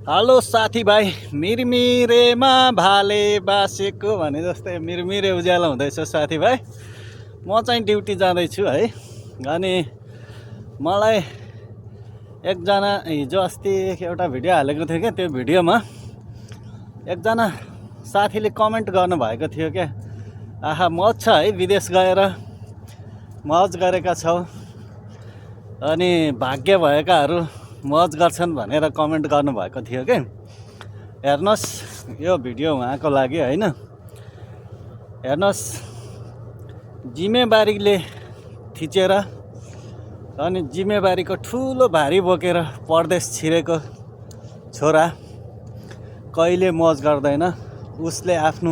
Hello साथीभाइ, मिरमिरेमा भाले बासेको भने जस्तै मिरमिरे उज्यालो हुँदैछ साथीभाइ। म चाहिँ ड्युटी जाँदैछु है। अनि मलाई एकजना हिजो अस्ति एउटा भिडियो हालेको थियो क्या, त्यो भिडियोमा एकजना साथीले कमेन्ट गर्नुभएको थियो क्या, आहा मौज छ है, विदेश गएर मौज गरेका छौ अनि भाग्य भएकाहरू मौज गर्छन् भनेर कमेन्ट गर्नुभएको थियो के। हेर्नुहोस् यो भिडियो उहाँको लागि होइन। हेर्नुहोस्, जिम्मेवारीले थिचेर अनि जिम्मेवारीको ठुलो भारी बोकेर परदेश छिरेको छोरा कहिले मौज गर्दैन। उसले आफ्नो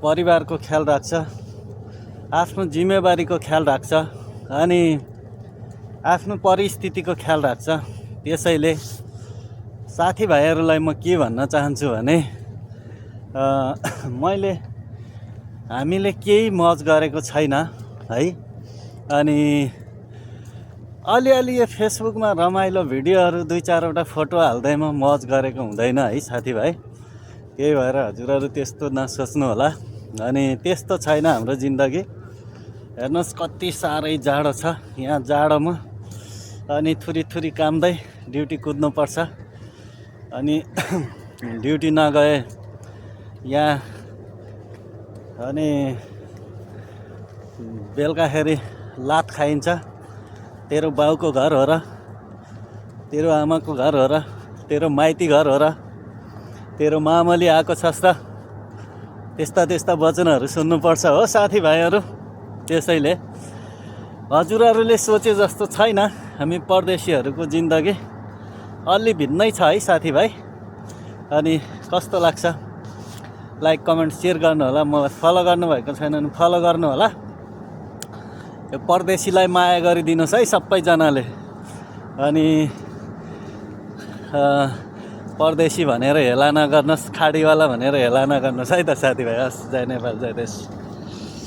परिवारको ख्याल राख्छ, आफ्नो जिम्मेवारीको ख्याल राख्छ अनि आफ्नो परिस्थितिको ख्याल राख्छ। त्यसैले साथीभाइहरूलाई म के भन्न चाहन्छु भने हामीले केही मौज गरेको छैन है। अनि अलिअलि यो फेसबुकमा रमाइलो भिडियोहरू 2-4वटा फोटो हाल्दैमा मौज गरेको हुँदैन है साथीभाइ। त्यही भएर हजुरहरू त्यस्तो नसोच्नु होला। अनि त्यस्तो छैन हाम्रो जिन्दगी। हेर्नुहोस् कति साह्रै जाडो छ यहाँ, जाडोमा अनि थुरी कामदै ड्युटी कुद्नुपर्छ। अनि ड्युटी नगए यहाँ अनि बेलुकाखेरि लात खाइन्छ। तेरो बाउको घर हो र, तेरो आमाको घर हो र, तेरो माइती घर हो र, तेरो मामली आएको छस् त, त्यस्ता वचनहरू सुन्नुपर्छ हो साथीभाइहरू। त्यसैले हजुरहरूले सोचे जस्तो छैन हामी परदेशीहरूको जिन्दगी, अलि भिन्नै छ है साथीभाइ। अनि कस्तो लाग्छ लाइक कमेन्ट सेयर गर्नु होला। मलाई फलो गर्नुभएको छैन भने फलो गर्नु होला। यो परदेशीलाई माया गरिदिनुहोस् है सबैजनाले। अनि परदेशी भनेर हेला नगर्नुहोस्, खाडीवाला भनेर हेला नगर्नुहोस् है त साथीभाइ। हस्, जय नेपाल, जय देश।